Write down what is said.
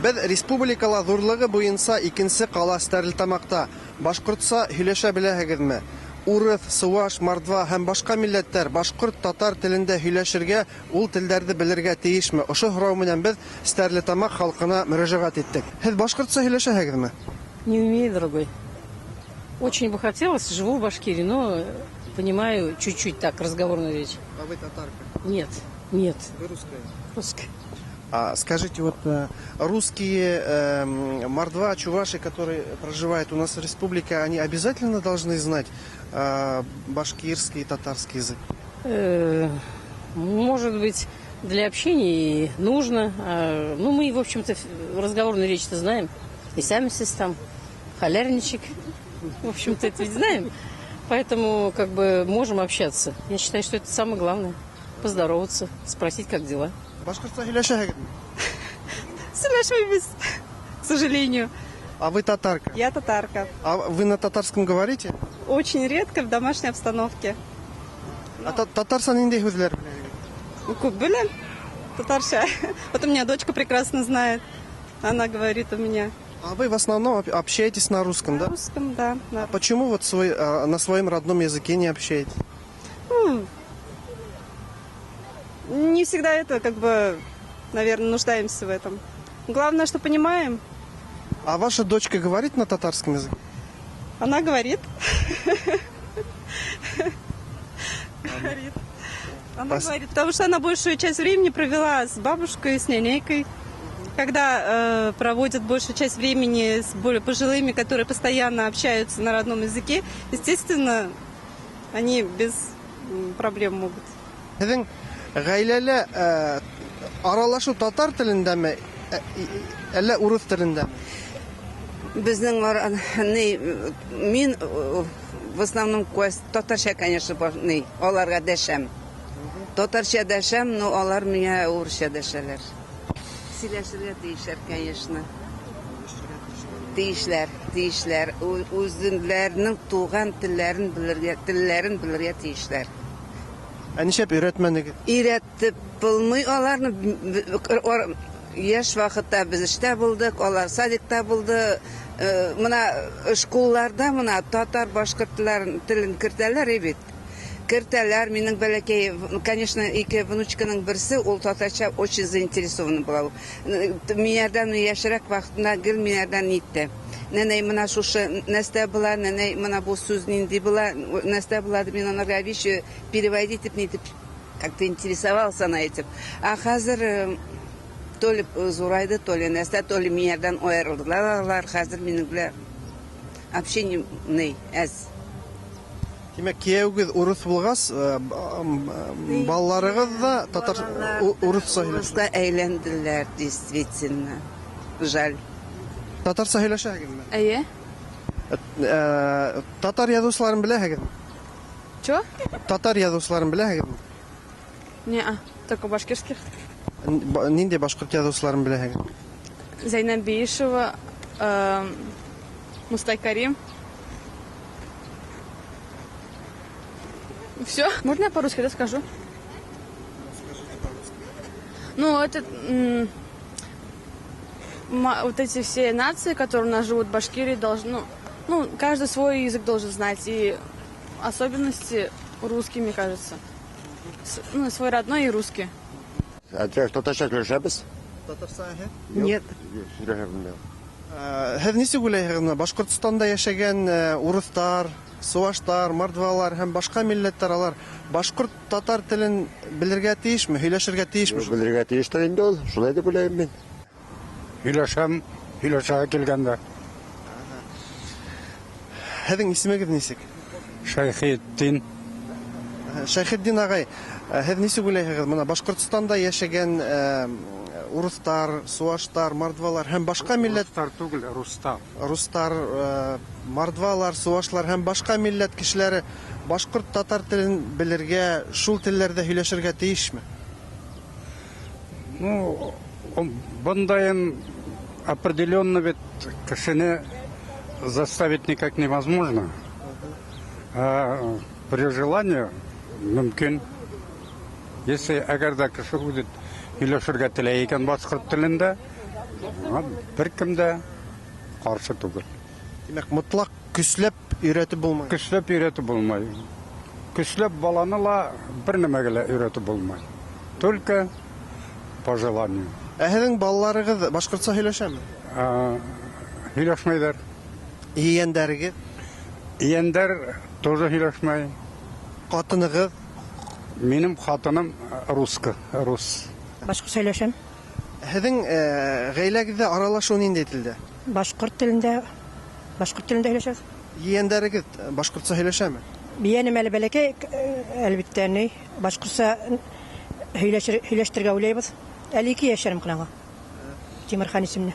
Без республикала зурлыгы буенча икенче кала Стәрлетамакта. Башкортча һөйләшә беләһегезме? Урыс, суваш, мордва һәм башка милләтләр башкорт, татар телендә һөйләшергә, ул телләрне белергә тиешме? Ошо һорау менән без Стәрлетамак халкына мөрәҗәгать иттек. Һез башкортча һөйләшәһегезме? Не умею, дорогой. Очень бы хотелось, живу в Башкирии, но понимаю чуть-чуть так разговорную речь. А вы татарка? Нет, нет. Вы русская? Русская. А скажите, вот русские, мордва, чуваши, которые проживают у нас в республике, они обязательно должны знать башкирский и татарский язык? Может быть, для общения и нужно. Ну, мы, в общем-то, разговорную речь-то знаем. И сами все там халярничек. В общем-то, это ведь знаем. Поэтому, как бы, можем общаться. Я считаю, что это самое главное. Поздороваться, спросить, как дела. Башкортча һөйләшәһегезме? Сөйләшмибез, к сожалению. А вы татарка? Я татарка. А вы на татарском говорите? Очень редко в домашней обстановке. А татарча нинди һүзләр беләһегез? Күп беләм татарча. Вот у меня дочка прекрасно знает. Она говорит у меня. А вы в основном общаетесь на русском, да? На русском, да. А почему вот на своем родном языке не общаетесь? Ну, не всегда это, как бы, наверное, нуждаемся в этом. Главное, что понимаем. А ваша дочка говорит на татарском языке? Она говорит. Говорит. Она говорит, потому что она большую часть времени провела с бабушкой, с нянейкой. Когда проводят большую часть времени с более пожилыми, которые постоянно общаются на родном языке, естественно, они без проблем могут. Һеҙҙең ғаиләлә аралашыу татар телендәме, әллә урыҫ телендәме? Беҙҙең ни, мин в основном татарча, конечно, ни, аларға дәшәм. Татарча дәшәм, но алар миңа урысча дәшәләр. Сөйләшергә тиешләр, конечно. Тиешләр, тиешләр. Үзләренең туган телләрен белергә, телләрен белергә тиешләр. Ә нишләп өйрәтмәнегеҙ? Өйрәтеп булмый аларны. Яшь вакытта без эштә булдык, алар садикта булды. Мына школларда мына татар, башкорт телен кертәләр бит. Кертәләр, минең бәләкәй, конечно, ике внучканың берсе, ул татарча очень заинтересован була. Минәрдән яшьрәк вакытында гел минәрдән нитте. Нәнәй мына шушы нәрсә була, нәнәй мына бу сүз нинди була, нәрсә була дип мин анарга вещи переводить итеп, нитеп, как-то интересовался она этим. А хәзер то ли зурайды, то ли нәрсә, то ли минәрдән аерылдылар алар, хәзер минең белән общение ни әз. Тимәк, кейәүегеҙ урыҫ булғас, балаларығыҙ да татар, урыҫса һөйләшә. Урыҫҡа әйләнделәр, действительно. Жаль. Татарса һөйләшәһегеҙме? Эйе. Татар яҙыусыларын беләһегеҙме? Чё? Татар яҙыусыларын беләһегеҙме? Не-а, только башкирских. Ниндәй башҡорт яҙыусыларын беләһегеҙ? Зәйнәб Биишева, Мустай Карим. Все. Можно я по-русски, да, скажу? Скажите по-русски. Ну, это, вот эти все нации, которые у нас живут в Башкирии, должны, ну, каждый свой язык должен знать. И особенности русский, мне кажется. Ну, свой родной и русский. А татарча сөйләшәбез? Татарча, әһә? Нет. Сөйләшәбез. Һеҙ нисек уйлайһығыҙ, мына Башҡортостанда йәшәгән урыҫтар, суваштар, мордвалар һәм башҡа милләттәр, алар башҡорт татар телен белергә тейешме, һөйләшергә тейешме? Юҡ, белергә тейештер инде ул, шулай дип уйлайым мин. Һөйләшәм, һөйләшәгә килгәндә. Һеҙҙең исемегеҙ нисек? Шәйхетдин. Шәйхетдин ағай, һеҙ нисек уйлайһығыҙ, мына Башҡортостанда йәшәгән урыҫтар, суваштар, мордвалар һәм башҡа милләт Урыҫтар түгел, рустар. Рустар, мордвалар, сувашлар һәм башҡа милләт кешеләре башҡорт татар телен белергә, шул телләрҙә һөйләшергә тейешме? Ну, бындайын определенно бит кешене заставить никак невозможно. А при желании мөмкин. Если әгәр дә кеше үзе һөйләшергә теләй икән башҡорт телендә, Моңа беркем дә каршы түгел. Димәк, мотлак көчләп өйрәтеп булмый. Көчләп өйрәтеп булмый. Көчләп баланы ла бер нәмәгә лә өйрәтеп булмый. Только по желанию. Ә һеҙҙең балаларығыҙ башҡортса һөйләшәме? Һөйләшмәйҙәр. Ейәндәрегеҙ, Ейәндәр тоже һөйләшмәй. ҡатынығыҙ? Минем хатыным русска, рус. Башҡортса һөйләшәм. Һеҙҙең ғаиләгеҙҙә аралашыу ниндәй телдә? Башҡорт телендә, башҡорт телендә һөйләшәбеҙ. Ейәндәрегеҙ башҡортса һөйләшәме? Ейәнем әле бәләкәй, әлбиттә, ни, башҡортса һөйләшер, һөйләштерергә уйлайбыҙ. Әле 2 йәш ярым ҡына. Тимерхан исемле.